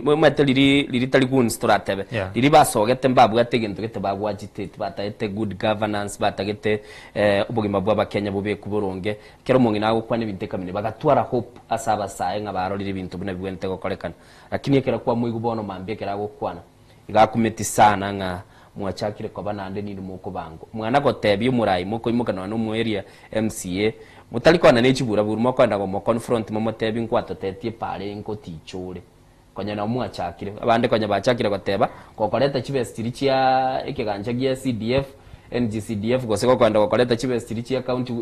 mean, omanyete riria riria tari goons toratebe, Yeah. riria basogete mbabwate egento gete bagwachitet, batagete good governance, batagete obogima bwa abakenya bobekwe boronge, ekero omong'ina agokwana ebinto ekamina bagatwara hope ase abasae ng'a barorire ebinto buna bibwenerete gokorekana. Lakini ekero kwamoigwa bono mambia ekero agokwana, iga akumeti sana ng'a mwachakire koba naende ninwe mokobangwa. Mwana gotebia omorai mokoimoka nonya na omoeria MCA, motari kogenda ne chiburaburu mokoenda gomo confront momotebie nkwatotetie epaara eye ngoticha ore. Konya nabo mwachakire, abande konya bachakire goteba, gokoreta chibesa chiria chia ekegancha gia CDF, NGCDF gose gokoenda gokoreta chibesa chiria chia county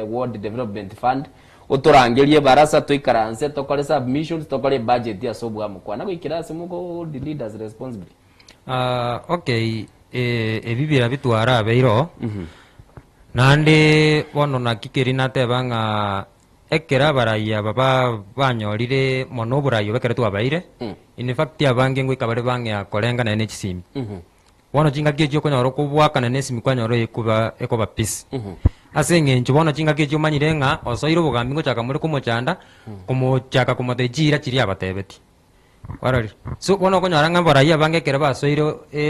ward development fund, Otorangerie ebarasa toikaranse tokore submissions tokore ebudget ase obwamo kwana goikera ase moko hold leaders responsibly. Ah, okay eh, ebi bira bitwarabeire oo naende bono naki keri nateba ng'a ekero abarai aba ba- banyorire mono oborai obo ekero twabaire, in fact abange ngoika bare bang'ea korenga naende ne chisimi. Bono chingaki echio okonyora okoboakana nesimi kwanyora ekoba ekoba peace. Ase eng'encho bono chingaki echio omanyire ng'a osoire obogambi ngochaka more komochanda, komochaka komotebia chiira chiria abatebetie. Kwarorire? So bono okonyora ng'a abarai abange ekero basoire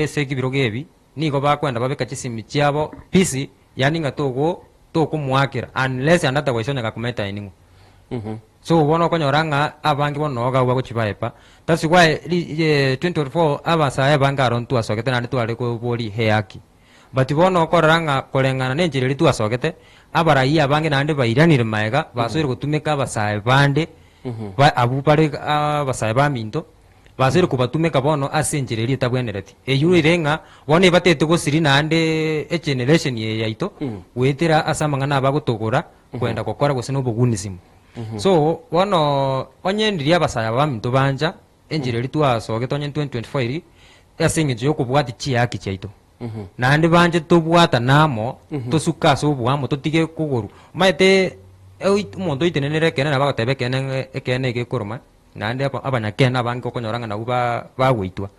ase ebirogo ebi, nigo bakwenda babeka chisimi chiabo busy, yaani ng'a togo tokomoakera unless ande otherwise onye gakomenta ining'o. So bono okonyora ng'a abange bono noo gabwo bagochia baepa, that's why ri 2024 abasae abange aro ntwasogete naende tware koboria ehaki. But bono okorora ng'a koreng'ana na enchera eria twasogete, abaraia abange naende bairanire maega, basoire gotumeka abasae bande, ba abwo bare abasae baminto, basoire kobatumeka bono ase enchera eria etabwenereti. Eywo ere ng'a bono ebatete gosiria naende egeneration eye yaito, goetera ase amang'ana abagotogora, kwenda gokora gose na obogunisimu. So bono onye ndiria abasae aba baminto bancha, enchera eria twasogete onye 2024 eria, ase eng'encho ya okobwatia chihaki chiaito. Naende banche tobwatane amo, tosuke ase oboamo, totige kogorwa. Omanyete oi omonto oitenenere ekeene nabo agoteba ekeene ng'a ekeene iga ekoroma, naende aba abanyakeene abange okonyora ng'a nabwo ba bagoitwa.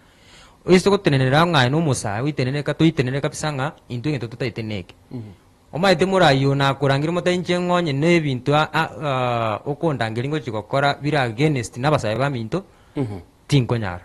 Oise gotenenera ng'a aye na omosae oitenenere ka toitenenere kabisa ng'a intwe egento totaete neke. Omanyete morai oyo nakorangeria omotebi inche ng'onye na ebinto okondangeria ngochia gokora bire against na abasae baminto, tinkonyara.